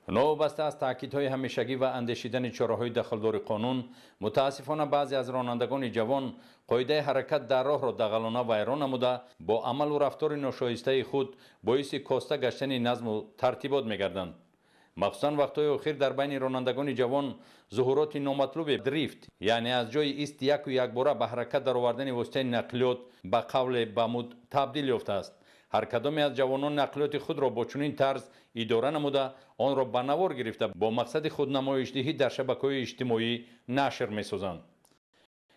Новобаста аз таъкидҳои ҳамешагӣ ва андешидани чораҳои дахлдори қонун, мутаассифона баъзе аз ронандагони ҷавон қоидаи ҳаракат дар роҳро дағалона вайрон намуда, бо амалу рафтори ношоистаи худ боиси коста гаштани назму тартибот мегарданд. Махсусан вақтҳои охир дар байни ронандагони ҷавон зуҳуроти номатлуби дрифт, яъне аз ҷои ист яку якбора ба ҳаракат даровардани воситаи нақлиёт ба қавле ба муд табдил ёфтааст. Ҳар кадоме аз ҷавонон нақлиёти худро бо чунин тарз идора намуда, онро ба навор гирифта, бо мақсади худнамоишдиҳӣ дар шабакаҳои иҷтимоӣ нашр месозанд.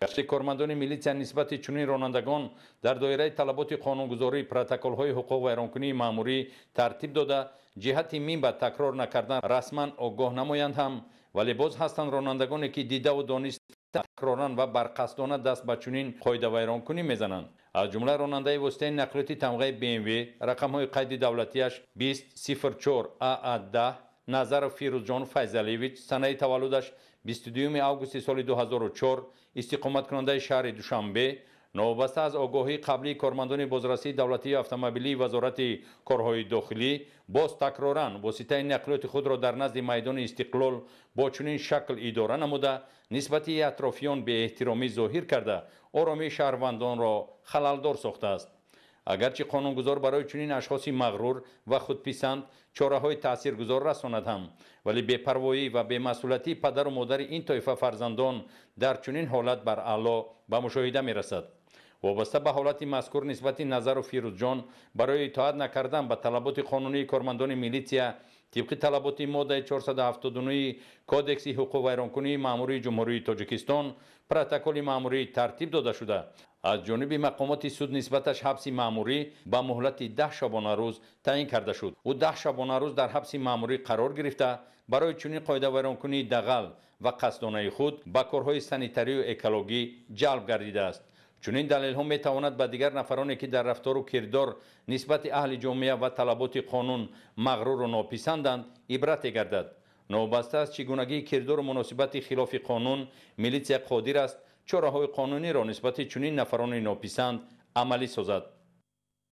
Гарчи кормандони милитсия нисбати чунин ронандагон дар доираи талаботи қонунгузорӣ протоколҳои ҳуқуқвайронкунии маъмурӣ тартиб дода, ҷиҳати минбаъд такрор накардан расман огоҳ намоянд ҳам, вале боз ҳастанд ронандагоне, ки дидаву дониста такроран ва барқасдона даст ба чунин қоидавайронкунӣ мезананд. Аз ҷумла ронандаи воситаи нақлиёти тамғаи BMW рақамҳои қайди давлатиаш 2004 АА10 Назаров Фирӯзҷон Файзалиевич, санаи таваллудаш 22 августи соли 2004, истиқоматкунандаи шаҳри Душанбе, новобаста аз огоҳии қаблии кормандони бозрасии давлатии автомобилии Вазорати корҳои дохилӣ, боз такроран воситаи нақлиёти худро дар назди майдони Истиқлол бо чунин шакл идора намуда, нисбати атрофиён беэҳтиромӣ зоҳир карда, оромии шаҳрвандонро халалдор сохтааст. Агарчи қонунгузор барои чунин ашхоси мағрур ва худписанд чораҳои таъсиргузор расонад ҳам, вале бепарвоӣ ва бемасъулиятии падару модари ин тоифа фарзандон дар чунин ҳолат бар аъло ба мушоҳида мерасад. Вобаста ба ҳолати мазкур нисбати Назару Фирӯзҷон барои итоат накардан ба талаботи қонунии кормандони милитсия тибқи талаботи моддаи 479 Кодекси ҳуқуқвайронкунии маъмурии Ҷумҳурии Тоҷикистон протоколи маъмурӣ тартиб дода шуда, аз ҷониби мақомоти суд нисбаташ ҳабси маъмурӣ ба муҳлати 10 шабонарӯз таъин карда шуд. Ӯ 10 шабонарӯз дар ҳабси маъмурӣ қарор гирифта, барои чунин қоидавайронкунии дағал ва қасдонаи худ ба корҳои санитарию экологӣ ҷалб гардидааст. Чунин далелҳо метавонад ба дигар нафароне, ки дар рафтору кирдор нисбати аҳли ҷомеа ва талаботи қонун мағруру нописанданд, ибрате гардад. Новобаста аз чӣ гунагии кирдору муносибати хилофи қонун, милитсия қодир аст чораҳои қонуниро нисбати чунин нафарони нописанд амалӣ созад.